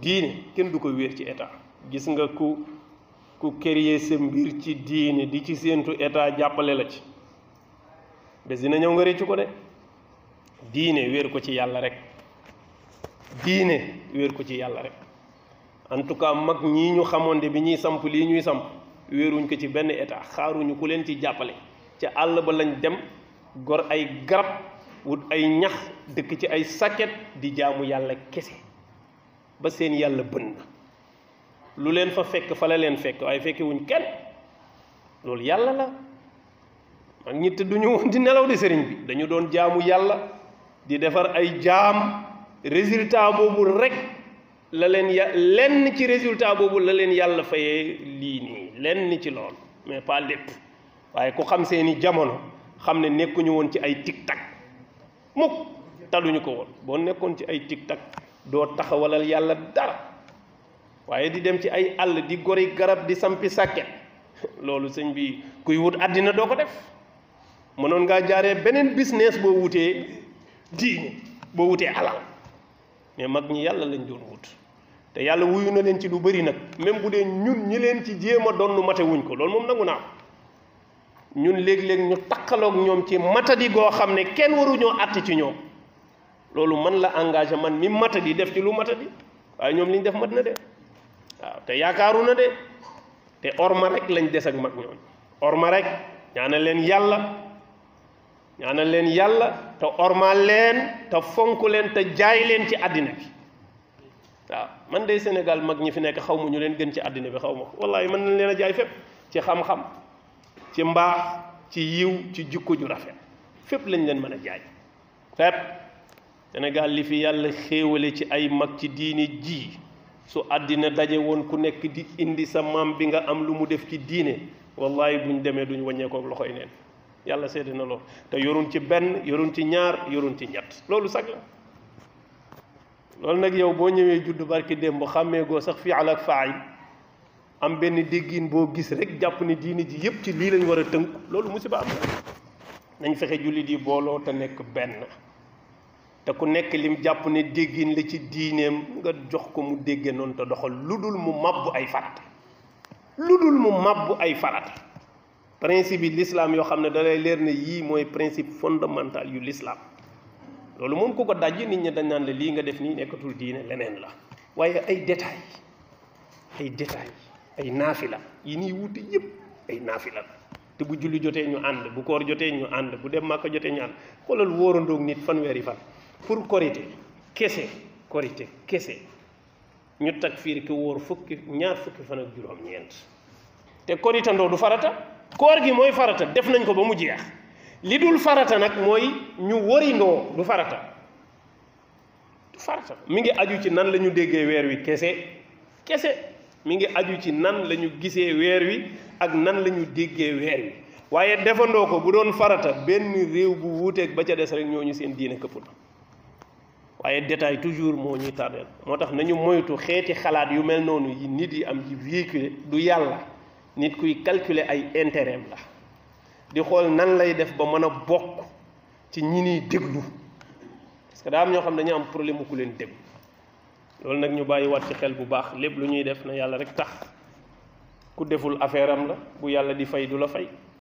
diine kenn du ko wéer ci état. gis nga ku créer sa mbir ci diine di ci séentu état jàppale la ci bés dina ñëw nga réccu ko de. diine wéer ko ci yàlla rek, diine wéer ko ci yàlla rek. en tout cas mag ñii ñu xamoon de bi ñuy samp lii ñuy samp wéeruñ ko ci benn état, xaaruñu ku leen ci jàppale. ca àll ba lañ dem gor ay garab wut ay ñax dëkk ci ay sàkket di jaamu yàlla kese ba seen yàlla bën na. lu leen fa fekk fa la leen fekk waaye fekkewuñ kenn. loolu yàlla la. mag ñi tëdduñu woon di nelaw di sëriñ bi dañu doon jaamu yàlla di defar ay jaam. résultat boobu rek la leen lenn ci résultat boobu la leen yàlla fayee lii nii lenn ci loolu mais pas lépp. waaye ku xam seeni jamono xam ne nekkuñu woon ci ay tic-tac mukk taluñu ko woon. boo nekkoon ci ay tic-tac doo taxawalal yàlla dara waaye di dem ci ay àll di gori garab di sampi sàkket loolu sëñ bi kuy wut àddina doo ko def. mënoon ngaa jaaree beneen business boo wutee diine boo wutee alal mais mag ñi yàlla lañ doon wut te yàlla wuyu na leen ci lu bëri nag même bu dee ñun ñi leen ci jéem a donn mate wuñ ko loolu moom nangu naa ko. ñun léeg-léeg ñu takkaloog ñoom ci matadi goo xam ne kenn waruñoo àtt ci ñoom loolu man la engagé man mi matadi def ci lu matadi waaye ñoom liñ def mat na de waaw te yaakaaru na de te orma rek lañ des ak mag ñooñ orma rek ñaanal leen yàlla te ormaal leen te fonk leen te jaay leen ci àddina bi. waaw man de Sénégal mag ñi fi nekk xaw ma ñu leen gën ci àddina bi xaw ma ko wallaahi mën nañ leen a jaay fépp ci xam-xam ci mbaax ci yiw ci jikko ju rafet fépp lañ leen mën a jaay fépp. Sénégal li fi yàlla xéewale ci ay mag ci diine ji su àddina daje woon ku nekk di indi sa maam bi nga am lu mu def ci diine wallaahi buñ demee duñ wàññeekook loxoy neen. yàlla seede na loolu te yorun ci benn yorun ci ñaar yorun ci ñett loolu sag la. loolu nag yow boo ñëwee judd barki démb xàmmee goo sax fi'al ak faa'il am benn déggin boo gis rek jàpp ne diini ji yépp ci lii lañ war a tënk loolu musiba am na. nañ fexe jullit yi booloo te nekk benn te ku nekk lim jàpp ne déggin la ci diineem nga jox ko mu dégge noonu te doxal lu dul mu mabbu ay farata. principe yi l'islam yoo xam ne da lay leer ne yii mooy principe fondamental yu l'islam loolu moom ku ko dajji nit ñi dañ naan la lii nga def nii nekkatul diine leneen la. waaye ay détails ay naafila yi nii wuute yëpp ay naafila la te bu julli jotee ñu ànd bu koor jotee ñu ànd bu dem Màkka jotee ñu ànd xoolal wóorandoog nit fanweeri fan pour korité kese ñu takfiir ki wóor ñaar fukki fan ak juróom-ñeent te koritandoo du farata. koor gi mooy farata def nañ ko ba mu jeex li dul farata nag mooy ñu warindoo du farata mi ngi aju ci nan la ñu déggee weer wi kese mi ngi aju ci nan la ñu gisee weer wi ak nan la ñu déggee weer wi waaye defandoo ko bu doon farata benn réew bu wuuteeg ba ca des rek ñooñu seen diine këpp na waaye détail toujours moo ñuy tardeel moo tax nañu moytu xeeti xalaat yu mel noonu yi nit yi am ci véhiculer du yàlla. nit kuy calculer ay intérêt la di xool nan lay def ba mën a bokk ci ñi ñuy déglu parce que daa am ñoo xam dañu am problème mu ku leen déglu loolu nag ñu bàyyi waat ci xel bu baax lépp lu ñuy def na yàlla rek tax ku deful affaire am la bu yàlla di fay du la fay.